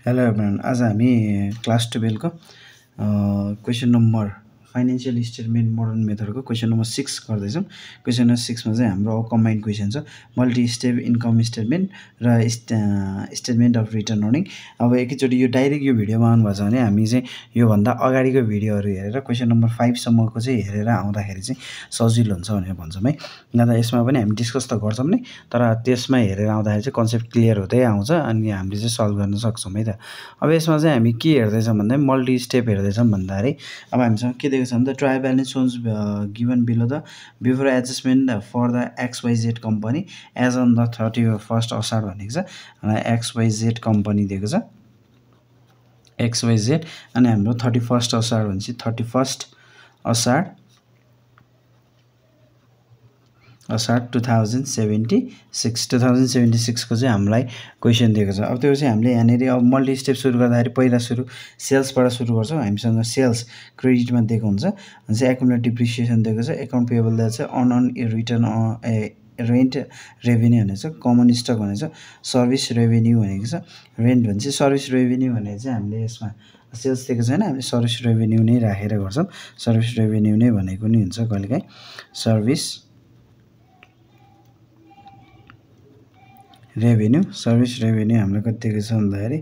Hello everyone, आज हामी class 12 को question number financial statement modern मेथडको क्वेसन नम्बर 6 गर्दैछौँ। क्वेसन नम्बर 6 मा चाहिँ हाम्रो कम्बाइन्ड क्वेसन छ, मल्टी स्टेप इन्कम स्टेटमेन्ट र स्टेटमेन्ट अफ रिटर्न अर्निङ। अब एकैचोटि यो डाइरेक्ट यो भिडियोमा आउनुभएको छ भने हामी चाहिँ योभन्दा अगाडिको भिडियोहरू हेरेर क्वेसन नम्बर 5 सम्मको चाहिँ हेरेर आउँदाखेरि चाहिँ सजिलो हुन्छ भनेर भन्छौँ है। नभए यसमा पनि हामी डिस्कस त गर्छौँ नै, तर त्यसमा हेरेर आउँदाखेरि चाहिँ कन्सेप्ट क्लियर हुँदै आउँछ अनि हामीले चाहिँ सल्भ गर्न सक्छौँ है त। अब यसमा चाहिँ हामी के हेर्दैछौँ भन्दा मल्टी स्टेप हेर्दैछौँ भन्दाखेरि अब हामीसँग के दिएको छ भने ट्रायल ब्यालेन्स सोन्स given below the before adjustment for the XYZ company as on the 31 Asar भनेको छ। XYZ कम्पनी दिएको छ XYZ अनि हाम्रो 31 असार भनेपछि 31 असार 2076 को चाहिँ हामीलाई क्वेसन दिएको छ। अब त्यो चाहिँ हामीले यहाँनिर अब मल्टी स्टेप सुरु गर्दाखेरि पहिला सेल्सबाट सुरु गर्छौँ। हामीसँग सेल्स क्रेडिटमा दिएको हुन्छ, चाहिँ एकुमुलेट डिप्रिसिएसन दिएको छ, एकाउन्ट पेबल दिएको छ, अन रिटर्न रेन्ट रेभेन्यू भनेको छ, कमन स्टक भनेको छ, सर्भिस रेभेन्यू भनेको छ। रेन्ट भनेपछि सर्भिस रेभेन्यू भनेको चाहिँ हामीले यसमा सेल्स दिएको छैन, हामीले सर्भिस रेभेन्यू नै राखेर गर्छौँ। सर्भिस रेभेन्यू नै भनेको नि हुन्छ कहिलेकाहीँ। सर्भिस रेभेन्यू हामीलाई कति दिएको छ भन्दाखेरि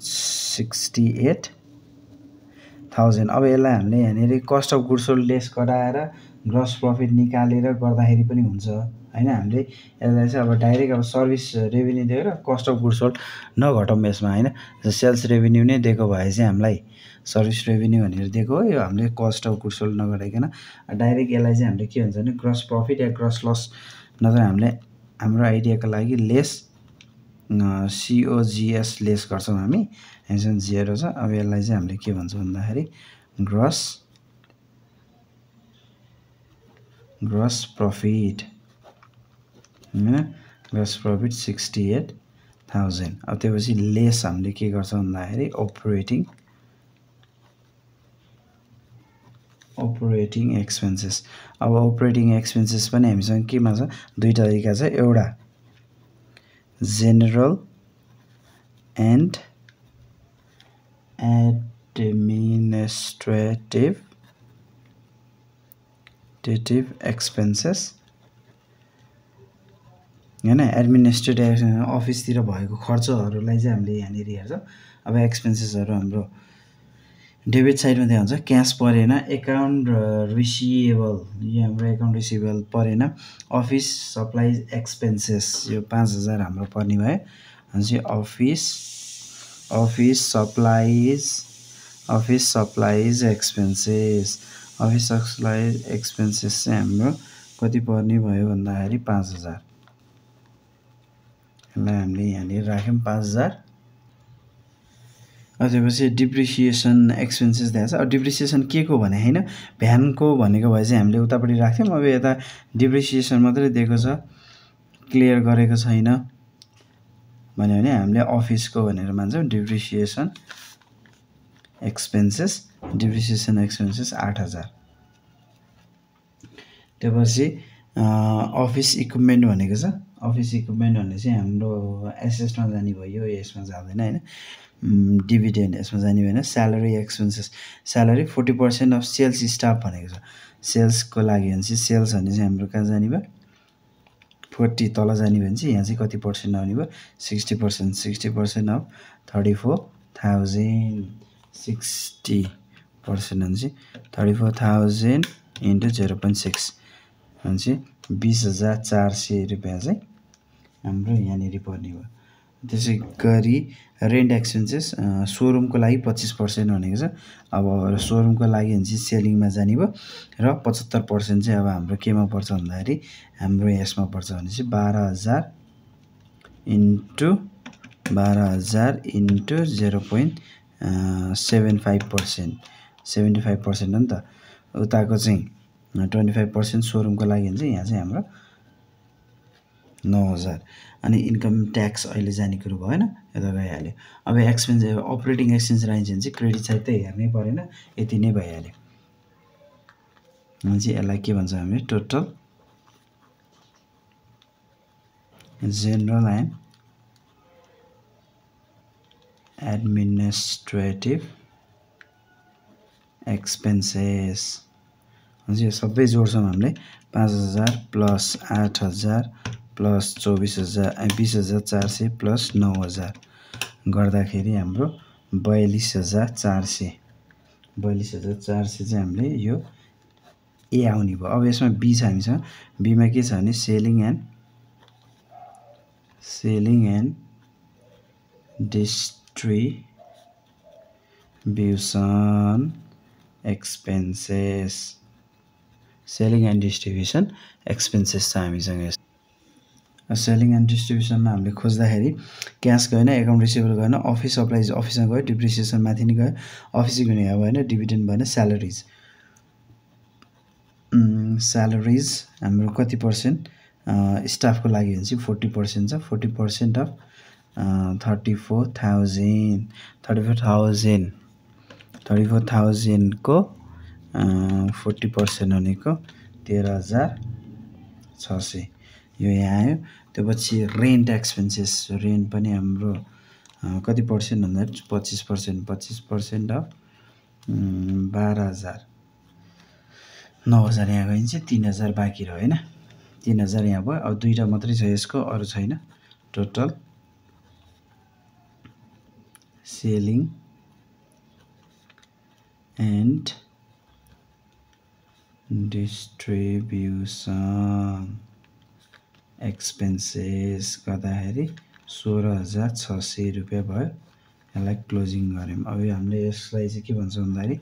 68,000। अब यसलाई हामीले यहाँनिर cost of goods sold lace गराएर ग्रस प्रफिट निकालेर गर्दाखेरि पनि हुन्छ हैन। हामीले यसलाई चाहिँ अब डाइरेक्ट अब सर्भिस रेभेन्यू दिएर कस्ट अफ गुड्स सोल्ड नघटाउँ यसमा हैन। सेल्स रेभेन्यू नै दिएको भए चाहिँ हामीलाई सर्भिस रेभेन्यू भनेर दिएको हो, यो हामीले कस्ट अफ गुड्स सोल्ड नगराइकन डाइरेक्ट यसलाई चाहिँ हामीले के हुन्छ भने ग्रस प्रफिट या ग्रस लस नत्र हामीले हाम्रो आइडियाको लागि लेस COGS लेस गर्छौँ हामी। यहाँ 0 छ। अब यसलाई चाहिँ हामीले के भन्छौँ भन्दाखेरि ग्रस प्रफिट हैन, ग्रस प्रफिट 68,000। अब त्यसपछि लेस हामीले के गर्छौँ भन्दाखेरि अपरेटिङ एक्सपेन्सेस। अब अपरेटिङ एक्सपेन्सेस पनि हामीसँग केमा छ, दुईटा तरिका छ। एउटा जेनरल एन्ड एडमिनिस्ट्रेटिभ एक्सपेन्सेस हैन। एडमिनिस्ट्रेटिभ अफिसतिर भएको खर्चहरूलाई चाहिँ हामीले यहाँनिर हेर्छौँ। अब एक्सपेन्सेसहरू हाम्रो डेबिट साइडमा दिएको हुन्छ, क्यास परेन, एकाउन्ट रिसिभेबल, यो हाम्रो एकाउन्ट रिसिभेबल परेन, अफिस सप्लाइज एक्सपेन्सेस यो 5,000 हाम्रो पर्ने भयो। भनेपछि अफिस सप्लाइज एक्सपेन्सेस चाहिँ हाम्रो कति पर्ने भयो भन्दाखेरि 5,000। यसलाई हामीले यहाँनिर राख्यौँ 5,000। त्यसपछि डिप्रिसिएसन एक्सपेन्सेस दिएको छ। अब डिप्रिसिएसन के को भने होइन, भ्यानको भनेको भए चाहिँ हामीले उतापट्टि राख्थ्यौँ। अब यता डिप्रिसिएसन मात्रै दिएको छ, क्लियर गरेको छैन भन्यो भने हामीले अफिसको भनेर मान्छौँ। Depreciation expenses 8,000। त्यसपछि अफिस इक्विपमेन्ट भनेको छ। अफिस इक्विपमेन्ट भन्ने चाहिँ हाम्रो एसेसमा जाने भयो, यसमा जाँदैन हैन। डिभिडेन्ड यसमा जाने भएन। Salary expenses, salary 40% of sales staff भनेको छ। सेल्सको लागि भने चाहिँ सेल्स भन्ने चाहिँ हाम्रो कहाँ जाने भयो, 40 तल जाने भने चाहिँ यहाँ चाहिँ कति पर्सेन्ट आउने भयो, 60%। 60% अफ 34,000, 60% भने चाहिँ 34,000 इन्टु 0.6 भने चाहिँ 20,400 रुपियाँ चाहिँ हाम्रो यहाँनिर पर्ने भयो। त्यसै गरी रेन्ट एक्सपेन्सेस सोरुमको लागि 25% भनेको छ। अब सोरुमको लागि भने चाहिँ सेलिङमा जाने भयो र 75% चाहिँ अब हाम्रो केमा पर्छ भन्दाखेरि हाम्रो यसमा पर्छ भने चाहिँ 12,000 इन्टु 0.75%। 75% हो नि त, उताको चाहिँ 25% सोरुमको लागि हुन्छ। यहाँ चाहिँ हाम्रो 9,000। अनि इन्कम ट्याक्स अहिले जाने कुरो भएन, यता गइहाल्यो। अब एक्सपेन्स अपरेटिङ एक्सपेन्स राइन्छ भने चाहिँ क्रेडिट साइड त हेर्नै परेन, यति नै भइहाल्यो। अनि चाहिँ यसलाई के भन्छ हामीले टोटल जेनरल एडमिनिस्ट्रेटिभ एक्सपेन्सेस यो सबै जोड्छौँ हामीले 5000 प्लस 8000 प्लस 20400 प्लस 9000 गर्दाखेरि हाम्रो 42400 चाहिँ हामीले यो ए आउने भयो। अब यसमा बी छ हामीसँग बीमा के छ भने selling and distribution expenses selling and distribution expenses छ हामीसँग। सेलिङ एन्ड डिस्ट्रिब्युसनमा हामीले खोज्दाखेरि क्यास गएन, एकाउन्ट रिसिभेबल गएन, अफिस सप्लाइज अफिसमा गयो, डिप्रिसिएसन माथि नै गयो, अफिस गुने भएन, डिभिडेन्ड भएन, स्यालेरिज हाम्रो कति पर्सेन्ट स्टाफको लागि भने चाहिँ 40% छ। 40% अफ 34,000 को 40% भनेको 13,600 यो यहाँ आयो। त्यो पछि रेन्ट एक्सपेन्सेस रेन्ट पनि हाम्रो कति पर्सेन्ट भन्दा 25% अफ 12,000 9,000 यहाँ गइन्छ 3,000 बाँकी रह्यो हैन 3,000 यहाँ भयो। अब दुईटा मात्रै छ यसको अरु छैन। Total selling and distribution expenses गर्दाखेरि 16,600 रुपैयाँ भयो। यसलाई क्लोजिङ गर्यौं। अब हामीले यसलाई चाहिँ के भन्छ भन्दाखेरि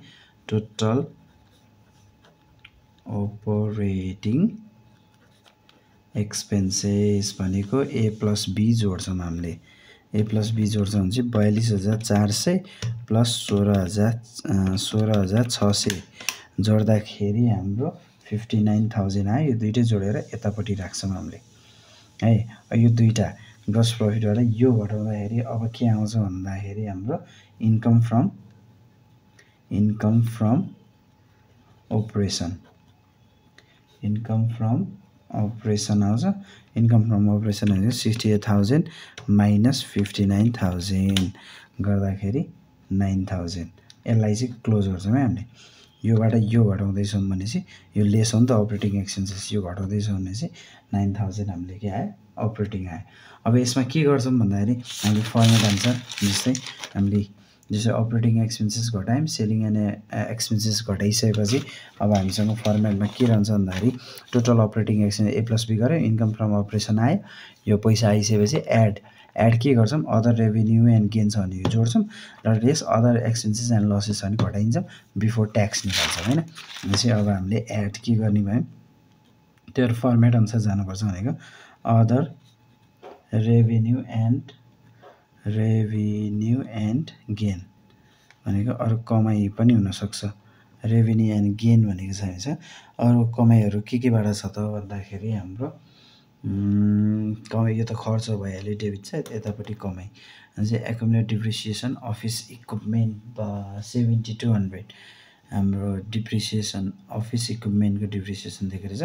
टोटल अपरेटिङ एक्सपेन्सेस भनेको ए प्लस बी जोड्छौं हामीले। ए प्लस बी जोड्छौं भने चाहिँ 42,400 प्लस 16,600 जोड्दाखेरि हाम्रो 59,000 आयो। यो दुईटै जोडेर यतापट्टि राख्छौं हामीले है। यो दुईटा ग्रस प्रफिटबाट यो घटाउँदाखेरि अब के आउँछ भन्दाखेरि हाम्रो इन्कम फ्रम अपरेसन आउँछ। इन्कम फ्रम अपरेसन भनेको 68,000 माइनस 59,000 गर्दाखेरि 9,000। यसलाई चाहिँ क्लोज गर्छौं है हामीले। योबाट यो घटाउँदैछौं भनेपछि यो लेस हो नि त अपरेटिङ एक्सपेन्सेस। यो घटाउँदैछौं भनेपछि 9,000 हामीले के आयो अपरेटिङ आयो। अब यसमा के गर्छौं भन्दाखेरि हामीले फर्मुला अनुसार जस्तै अपरेटिङ एक्सपेन्सेस घटायौं, सेलिङ एन्ड एक्सपेन्सेस घटाइसकेपछि अब हामीसँग फर्मुलामा के रहन्छ भन्दाखेरि total operating expenses A plus B गर्यो, इन्कम फ्रम अपरेसन आयो। यो पैसा आइसकेपछि एड के गर्छौं अदर रेभिन्यू एन्ड गेन छ भने यो जोड्छौं र lace other expenses and losses छ भने घटाइन्छौं बिफोर ट्याक्स निकाल्छौं हैन। भनेपछि अब हामीले एड के गर्ने भयो त्यो फर्मेट अनुसार जानुपर्छ भनेको अदर रेभिन्यू एन्ड गेन भनेको अरु कमाई पनि हुन सक्छ। रेभिन्यू एन्ड गेन भनेको छ अरु कमाईहरु केबाट छ त भन्दाखेरि हाम्रो कमाई यो त खर्च भइहाल्यो डेबिट साइड, यतापट्टि कमाई चाहिँ एकुमुलेट डिप्रिसिएसन अफिस इक्विपमेन्ट 7200 हाम्रो डिप्रिसिएसन अफिस इक्विपमेन्टको डिप्रिसिएसन दिएको रहेछ।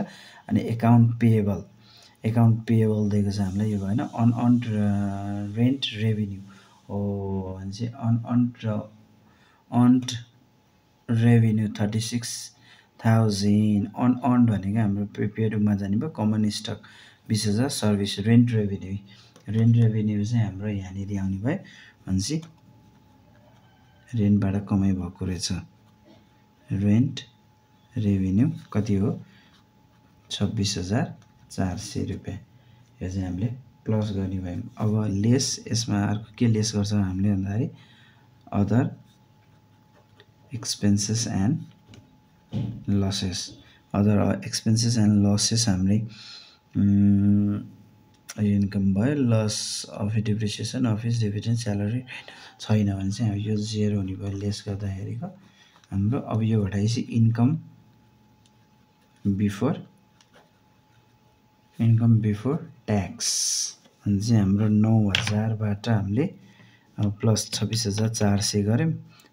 अनि एकाउन्ट पेएबल दिएको छ हामीलाई यो भएन। अनअर्न्ड रेन्ट रेभिन्यू हो भने चाहिँ अनअर्न्ड रेभिन्यू 36,000 अनअर्न्ड भनेको हाम्रो पेडमा जाने भयो। Common stock 20,000 service rent revenue चाहिँ हाम्रो यहाँनिर आउने भयो भनेपछि रेन्टबाट कमाइ भएको रहेछ। रेन्ट रेभिन्यू कति हो 26,400 रुपैयाँ। यो चाहिँ हामीले प्लस गर्ने भयौँ। अब लेस यसमा अर्को के लेस गर्छौं हामीले भन्दाखेरि अदर एक्सपेन्सेस एन्ड लसेस हामीले इन्कम भयो loss of depreciation office dividend salary छैन भने चाहिँ यो जेरो हुने भयो लेस गर्दाखेरिको हाम्रो। अब यो घटाएपछि इन्कम बिफोर ट्याक्स भने चाहिँ हाम्रो 9,000 बाट हामीले प्लस 26,400 गर्यौं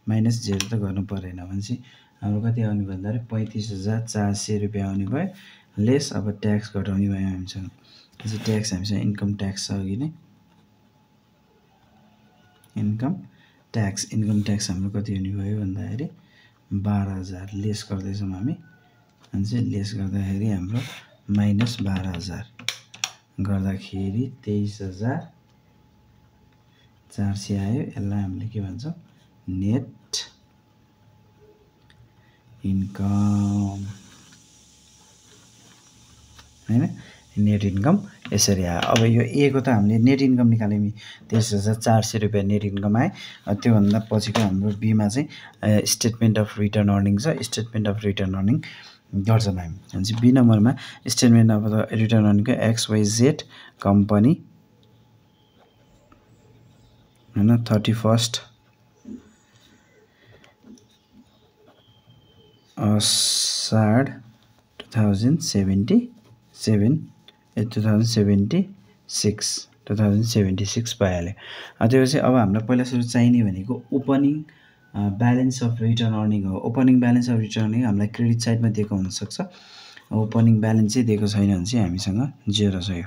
माइनस जेरो त गर्नु परेन भने चाहिँ हाम्रो कति आउने भन्दाखेरि 35,400 रुपैयाँ आउने भयो लेस। अब ट्याक्स घटाउने भयो हामीसँग चाहिँ ट्याक्स हामीसँग इन्कम ट्याक्स छ अघि नै इन्कम ट्याक्स इन्कम ट्याक्स हाम्रो कति हुने भयो भन्दाखेरि 12,000 लेस गर्दैछौँ हामी अनि चाहिँ लेस गर्दाखेरि हाम्रो -12,000 गर्दाखेरि 23,400 आयो। यसलाई हामीले के भन्छौँ नेट इन्कम हैन। नेट इन्कम यसरी आयो। अब यो ए को त हामीले नेट इन्कम निकाल्यौँ 23,400 रुपियाँ नेट इन्कम आयो। त्योभन्दा पछिको हाम्रो बीमा चाहिँ स्टेटमेन्ट अफ रिटर्न अर्निङ छ। स्टेटमेन्ट अफ रिटर्न अर्निङ गर्छौँ हामी। भनेपछि बी नम्बरमा स्टेटमेन्ट अफ रिटर्न अर्निङको XYZ कम्पनी हैन 31 असाढ 2076 भइहाल्यो। त्यसपछि अब हामीलाई पहिला सुरु चाहिने भनेको opening balance of return earning हो। Opening balance of return earning हामीलाई क्रेडिट साइडमा दिएको हुनसक्छ। ओपनिङ ब्यालेन्स चाहिँ दिएको छैन भने चाहिँ हामीसँग 0 छ। यो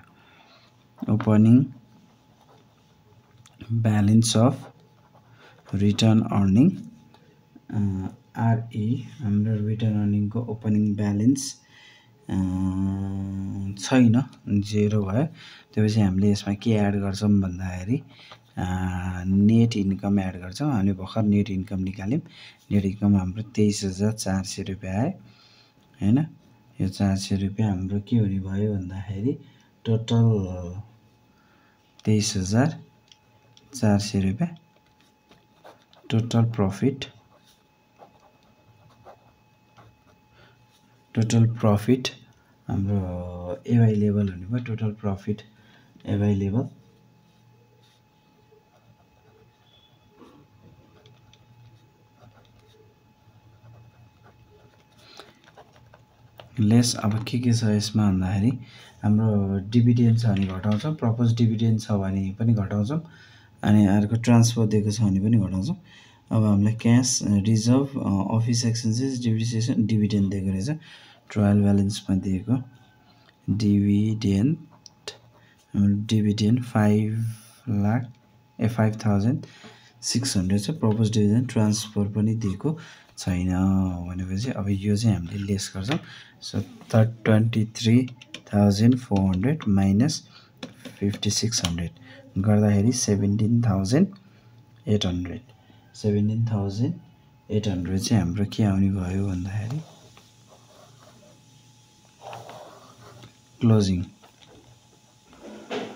opening balance of return earning RE हाम्रो रिटर्न अर्निङको ओपनिङ ब्यालेन्स छैन 0 भयो। त्यसपछि हामीले यसमा के एड गर्छौँ भन्दाखेरि नेट इन्कम एड गर्छौँ। हामीले भर्खर नेट इन्कम निकाल्यौँ। नेट इन्कम हाम्रो 23,400 रुपियाँ आयो हैन। यो 400 रुपियाँ हाम्रो के हुने भयो भन्दाखेरि टोटल 23,400 रुपियाँ टोटल प्रफिट हाम्रो एभाइलेबल हुने भयो। टोटल प्रफिट एभाइलेबल लेस अब के छ यसमा भन्दाखेरि हाम्रो डिभिडेन्ड छ भने घटाउँछौँ, प्रपोज डिभिडेन्ड छ भने पनि घटाउँछौँ, अनि अर्को ट्रान्सफर दिएको छ भने पनि घटाउँछौँ। अब हामीलाई cash reserve office expenses depreciation dividend दिएको रहेछ। ट्रायल ब्यालेन्समा दिएको डिभिडेन्ड 5,600 छ। प्रपोज डिभिडेन्ड ट्रान्सफर पनि दिएको छैन भनेपछि अब यो चाहिँ हामीले लेस गर्छौँ। सो 23,400 माइनस 5,600 गर्दाखेरि 17,800 चाहिँ हाम्रो के आउने भयो भन्दाखेरि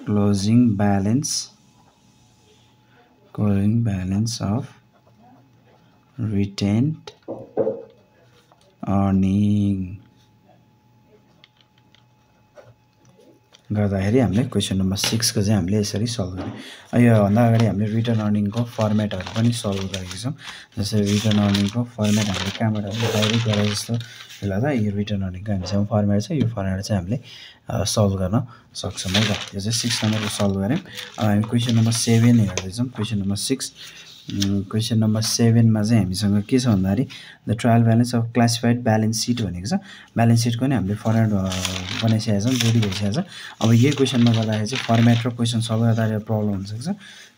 closing balance of retained earning गर्दाखेरि हामीले क्वेसन नम्बर 6 को चाहिँ हामीले यसरी सल्भ गर्यौँ। योभन्दा अगाडि हामीले रिटर्न अर्निङको फर्मेटहरू पनि सल्भ गरेको छौँ। जस्तै रिटर्न अर्निङको फर्मेट हामीले कहाँबाट डाइरेक्ट गरे जस्तो लाग्दा यो रिटर्न अर्निङको हामीसँग फर्मेट छ। यो फर्मेट चाहिँ हामीले सल्भ गर्न सक्छौँ है त। यो चाहिँ 6 नम्बरको सल्भ गऱ्यौँ। अब हामी क्वेसन नम्बर 7 हेर्दैछौँ। क्वेसन नम्बर 6 क्वेसन नम्बर 7 मा चाहिँ हामीसँग के छ भन्दाखेरि the trial balance of classified balance sheet भनेको छ। ब्यालेन्स सिटको नि हामीले फर्मेट बनाइसकेका छौँ, रेडी भइसकेको छ। अब यही क्वेसनमा गर्दाखेरि चाहिँ फर्मेट र क्वेसन सल्भ गर्दाखेरि प्रब्लम हुनसक्छ।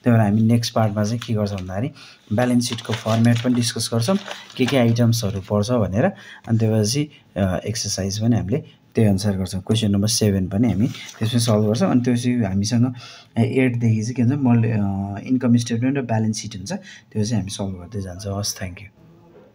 त्यही भएर हामी नेक्स्ट पार्टमा चाहिँ के गर्छौँ भन्दाखेरि ब्यालेन्स सिटको फर्मेट पनि डिस्कस गर्छौँ, के आइटम्सहरू पर्छ भनेर, अनि त्यसपछि एक्सर्साइज पनि हामीले त्यही अनुसार गर्छौँ। क्वेसन नम्बर 7 पनि हामी त्यसमा सल्भ गर्छौँ। अनि त्यसपछि हामीसँग 8 देखि चाहिँ के हुन्छ इन्कम स्टेटमेन्ट र ब्यालेन्स सिट हुन्छ, त्यो चाहिँ हामी सल्भ गर्दै जान्छौँ। हस्, थ्याङ्क यू।